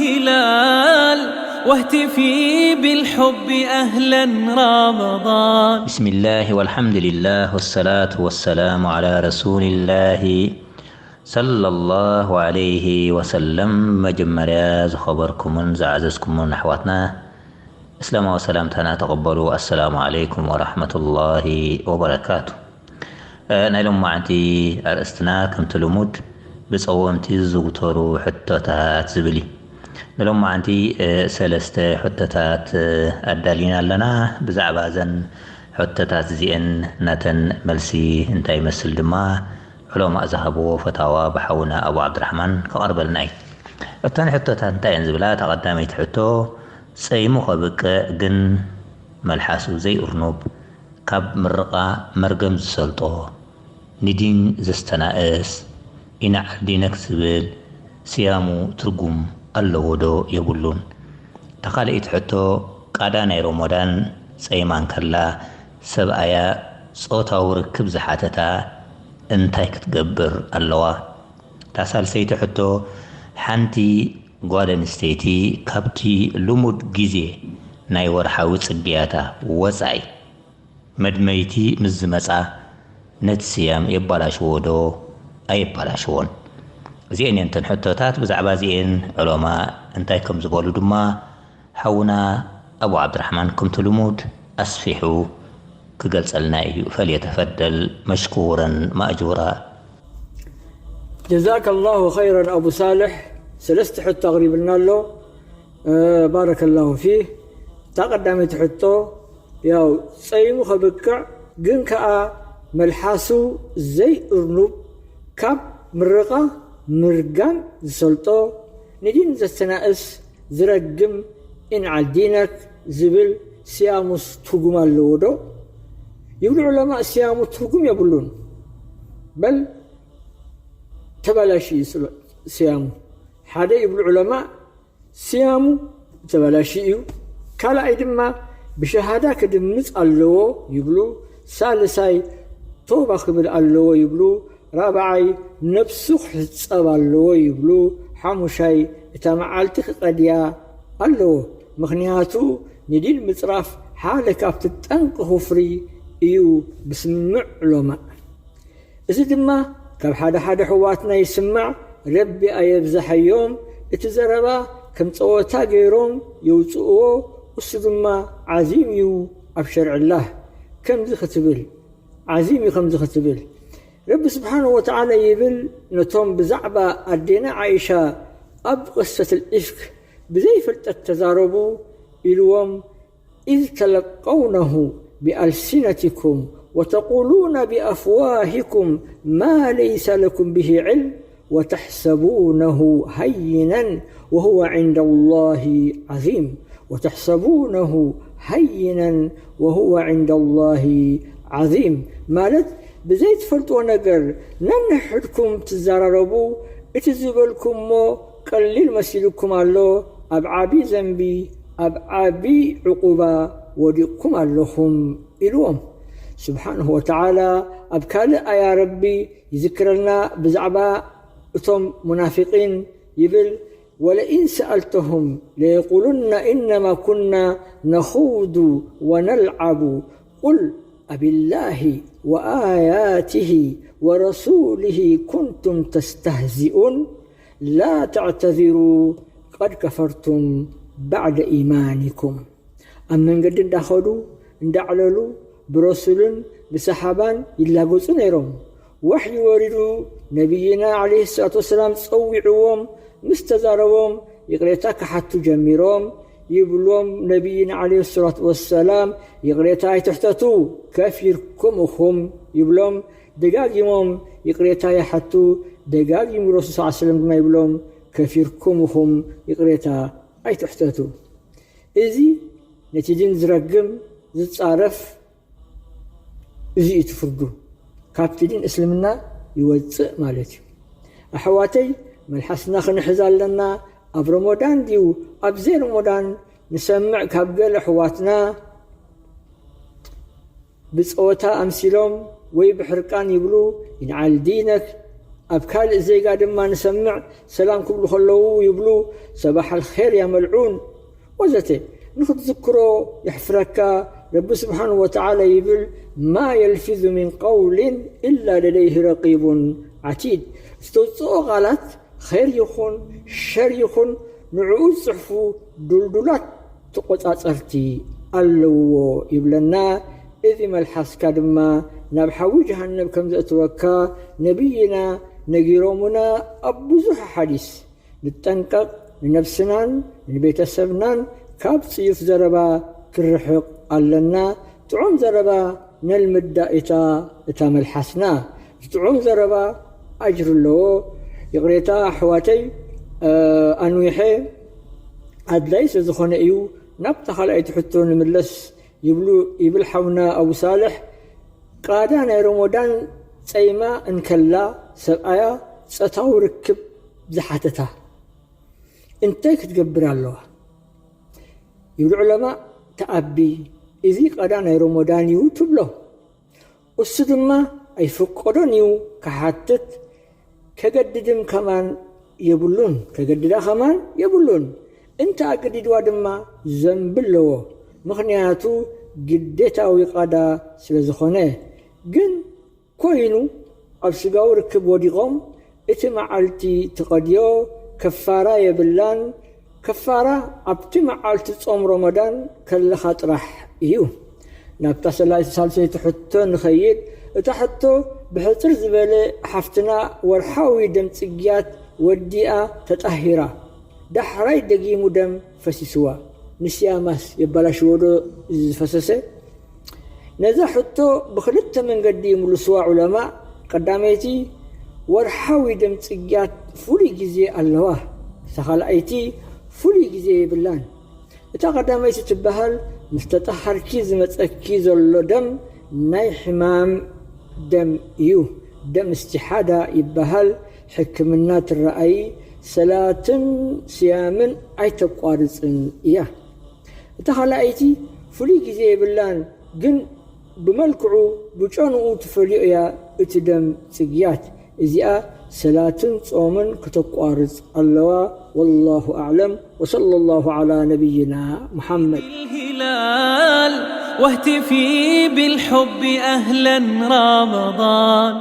هلال واهتفي بالحب أهلا رمضان. بسم الله والحمد لله والصلاة والسلام على رسول الله صلى الله عليه وسلم. መጀመርያ ዝኸበርኩምን ዝዓዘዝኩምን ኣሕዋትና እስላማዊ ሰላምታና ተቐበሉ። ኣሰላሙ ዓለይኩም ወራሕመቱላሂ ወበረካቱ። እ፣ ናይ ሎማዓንቲ ኣርእስትና ከምቲ ልሙድ ብጸወምቲ ዝዝውተሩ ሕቶታት ዝብል እዩ። ንሎማዓንቲ፣ እ፣ ሰለስተ ሕቶታት፣ እ፣ ኣዳሊና ኣለና። ብዛዕባ እዘን ሕቶታት እዚአን ናተን መልሲ እንታይ ይመስል ድማ ዑለማእ ዝሃብዎ ፈታዋ ብሓውና ኣቡ ዓብድራሕማን ክቐርበልና እዩ። እተን ሕቶታት እንታይ እየን ዝብላ? እታ ቀዳመይቲ ሕቶ፣ ጸይሙ ከብቅዕ ግን መልሓሱ ዘይእርኑብ፣ ካብ ምርቓ መርገም ዝሰልጦ፣ ንዲን ዘስተናእስ፣ ኢንዓል ዲነክ ዝብል ስያሙ ትርጉም ኣለዎ ዶ የብሉን? እታ ካልኣይቲ ሕቶ፣ ቃዳ ናይ ሮሞዳን ጸይማ እንከላ ሰብኣያ ጾታዊ ርክብ ዝሓተታ እንታይ ክትገብር ኣለዋ? እታ ሳልሰይቲ ሕቶ፣ ሓንቲ ጓል ኣንስተይቲ ካብቲ ልሙድ ግዜ ናይ ወርሓዊ ጽግያታ ወጻኢ መድመይቲ ምስ ዝመጻ ነቲ ስያም የባላሽዎ ዶ ኣየባላሽዎን? እዚአን እየን እተን ሕቶታት። ብዛዕባ እዚአን ዑለማ እንታይ ከም ዝበሉ ድማ ሓውና ኣቡ ዓብድራሕማን ከምቲ ልሙድ ኣስፊሑ ክገልጸልና እዩ። ፈልየተፈደል መሽኩረን ማእጁራ። ጀዛከ ላሁ ኸይረን ኣቡ ሳልሕ፣ ሰለስተ ሕቶ ኣቕሪብልና ኣሎ። እ፣ ባረከ ላሁ ፊህ። እታ ቀዳመይቲ ሕቶ፣ ያው ጸይሙ ከብቅዕ ግን ከኣ መልሓሱ ዘይእርኑብ፣ ካብ ምርቓ ምርጋም ዝሰልጦ፣ ንዲን ዘተናእስ ዝረግም፣ ኢንዓል ዲነክ ዝብል ስያሙስ ትርጉም ኣለዎ ዶ? ይብሉ ዑለማእ፣ ስያሙ ትርጉም የብሉን። በል ተበላሽዩ ስለ-፣ ስያሙ። ሓደ ይብሉ ዑለማእ፣ ስያሙ ተበላሽዩ እዩ። ካልኣይ ድማ ብሸሃዳ ክድምጽ ኣለዎ ይብሉ። ሳልሳይ ቶባ ክብል ኣለዎ ይብሉ። ራብዓይ ነብሱ ክሕጸብ ኣለዎ ይብሉ። ሓሙሻይ እታ መዓልቲ ክቐድያ ኣለዎ። ምኽንያቱ ንዲን ምጽራፍ ሓደ ካብቲ ጠንቂ ኩፍሪ እዩ ብስምምዕ ዑለማእ። እዚ ድማ ካብ ሓደ ሓደ ኣሕዋትና ይስማዕ፣ ረቢ ኣየብዝሓዮም፣ እቲ ዘረባ ከም ጸወታ ገይሮም የውጽእዎ፣ እሱ ድማ ዓዚም እዩ ኣብ ሸርዕላህ ከምዚ ክትብል፣ ዓዚም እዩ ከምዚ ክትብል። ረቢ ስብሓንሁ ወተዓላ ይብል፣ ነቶም ብዛዕባ ኣዴና ዓኢሻ ኣብ ቅሰት ልኢፍክ ብዘይፍልጠት ተዛረቡ ኢልዎም፣ إذ تلقونه بألسنتكم وتقولون بأفواهكم ما ليس لكم به علم وتحسبونه هينا وهو عند الله عظيم وتحسبونه هينا وهو عند الله عظيم ማለት ብዘይትፈልጥዎ ነገር ነንሕድኩም ትዘራረቡ፣ እቲ ዝበልኩሞ ቀሊል መሲሉኩም ኣሎ፣ ኣብ ዓቢ ዘንቢ ኣብ ዓቢ ዕቁባ ወዲቕኩም ኣለኹም ኢልዎም። ስብሓንሁ ወተዓላ ኣብ ካልእ ኣያ ረቢ ይዝክረልና ብዛዕባ እቶም ሙናፊቂን ይብል፣ ولئن سألتهم ليقولن إنما كنا نخوض ونلعب قل أبالله وآياته ورسوله كنتم تستهزئون لا تعتذروا قد كفرتم بعد إيمانكم ኣብ መንገዲ እንዳኸዱ እንዳዕለሉ ብረሱልን ብሰሓባን ይላገጹ ነይሮም። ወሕይ ወሪዱ ነቢይና ዓለይሂ ሰላቱ ወሰላም ጸዊዕዎም ምስ ተዛረቦም ይቕሬታ ክሓቱ ጀሚሮም። ይብሎም ነቢይና ዓለይሂ ሰላቱ ወሰላም፣ ይቕሬታ ኣይትሕተቱ፣ ከፊርኩም ኢኹም ይብሎም። ደጋጊሞም ይቕሬታ ይሓቱ። ደጋጊሙ ረሱል ሰለላሁ ዐለይሂ ወሰለም ድማ ይብሎም፣ ከፊርኩም ኢኹም፣ ይቕሬታ ኣይትሕተቱ። እዚ ነቲ ዲን ዝረግም ዝጻረፍ እዚ እዩ እቲ ፍርዱ። ካብቲ ዲን እስልምና ይወጽእ ማለት እዩ። ኣሕዋተይ፣ መልሓስና ክንሕዝ ኣለና። ኣብ ረመዳን ድዩ ኣብ ዘይረመዳን ንሰምዕ ካብ ገለ ኣሕዋትና ብጸወታ ኣምሲሎም ወይ ብሕርቃን ይብሉ፣ ይንዓል ዲነክ፣ ኣብ ካልእ ዜጋ ድማ ንሰምዕ፣ ሰላም ክብሉ ከለዉ ይብሉ፣ ሰባሕ ኣልኼር ያ መልዑን ወዘተ። ንኽትዝክሮ የሕፍረካ። ረቢ ስብሓን ወተዓላ ይብል፣ ማ የልፊዙ ሚን ቀውልን ኢላ ለደይህ ረቂቡን ዓቲድ። ዝተውፅኦ ቃላት ኸይር ይኹን ሸር ይኹን ንዕኡ ዝፅሕፉ ዱልዱላት ተቆፃፀርቲ ኣለውዎ ይብለና። እዚ መልሓስካ ድማ ናብ ሓዊ ጀሃነብ ከም ዘእትወካ ነቢይና ነጊሮሙና ኣብ ብዙሕ ሓዲስ። ንጠንቀቕ፣ ንነብስናን ንቤተሰብናን ካብ ጽዩፍ ዘረባ ክርሕቕ ኣለና። ጥዑም ዘረባ ነልምዳ ኢታ እታ መልሓስና። እቲ ጥዑም ዘረባ ኣጅሪ ኣለዎ። ይቕሬታ ኣሕዋተይ፣ ኣንዊሐ ኣድላይ ስለ ዝኾነ እዩ። ናብታ ካልኣይቲ ሕቶ ንምለስ ይብሉ፣ ይብል ሓውና ኣቡ ሳልሕ። ቃዳ ናይ ሮሞዳን ጸይማ እንከላ ሰብኣያ ጸታዊ ርክብ ዝሓተታ እንታይ ክትገብር ኣለዋ? ይብሉ ዑለማ፣ ተኣቢ፣ እዚ ቃዳ ናይ ሮሞዳን እዩ ትብሎ። እሱ ድማ ኣይፍቀዶን እዩ ክሓትት፣ ከገድድም ከማን የብሉን፣ ከገድዳ ከማን የብሉን። እንተ ኣገዲድዋ ድማ ዘንቢ ኣለዎ፣ ምኽንያቱ ግዴታዊ ቃዳ ስለ ዝኾነ። ግን ኮይኑ ኣብ ስጋዊ ርክብ ወዲቖም እቲ መዓልቲ ትቐድዮ ከፋራ የብላን። ከፋራ ኣብቲ መዓልቲ ጾም ሮመዳን ከለኻ ጥራሕ እዩ። ናብታ ሰላ-፣ ሳልሰይቲ ሕቶ ንኸይድ። እታ ሕቶ ብሕጽር ዝበለ ሓፍትና ወርሓዊ ደም ጽግያት ወዲኣ ተጣሂራ። ዳሕራይ ደጊሙ ደም ፈሲስዋ። ንስያማስ የባላሽዎ ዶ እዚ ዝፈሰሰ? ነዛ ሕቶ ብኽልተ መንገዲ ይምልስዋ ዑለማ። ቀዳመይቲ፣ ወርሓዊ ደም ጽግያት ፍሉይ ግዜ ኣለዋ። እታ ካልኣይቲ ፍሉይ ግዜ የብላን። እታ ቀዳመይቲ ትበሃል፣ ምስ ተጠሃርኪ ዝመጸኪ ዘሎ ደም ናይ ሕማም ደም እዩ። ደም እስቲሓዳ ይበሃል። ሕክምና ትረኣይ፣ ሰላትን ስያምን ኣይተቋርጽን እያ። እታ ካልኣይቲ ፍሉይ ግዜ የብላን፣ ግን ብመልክዑ ብጨንኡ ትፈልዮ እያ እቲ ደም ጽግያት። እዚኣ ሰላትን ጾምን ከተቋርጽ ኣለዋ። ወላሁ ኣዕለም። ወሰለ ላሁ ዓላ ነቢይና ሙሓመድ። الهلال واهتفي بالحب أهلا رمضان.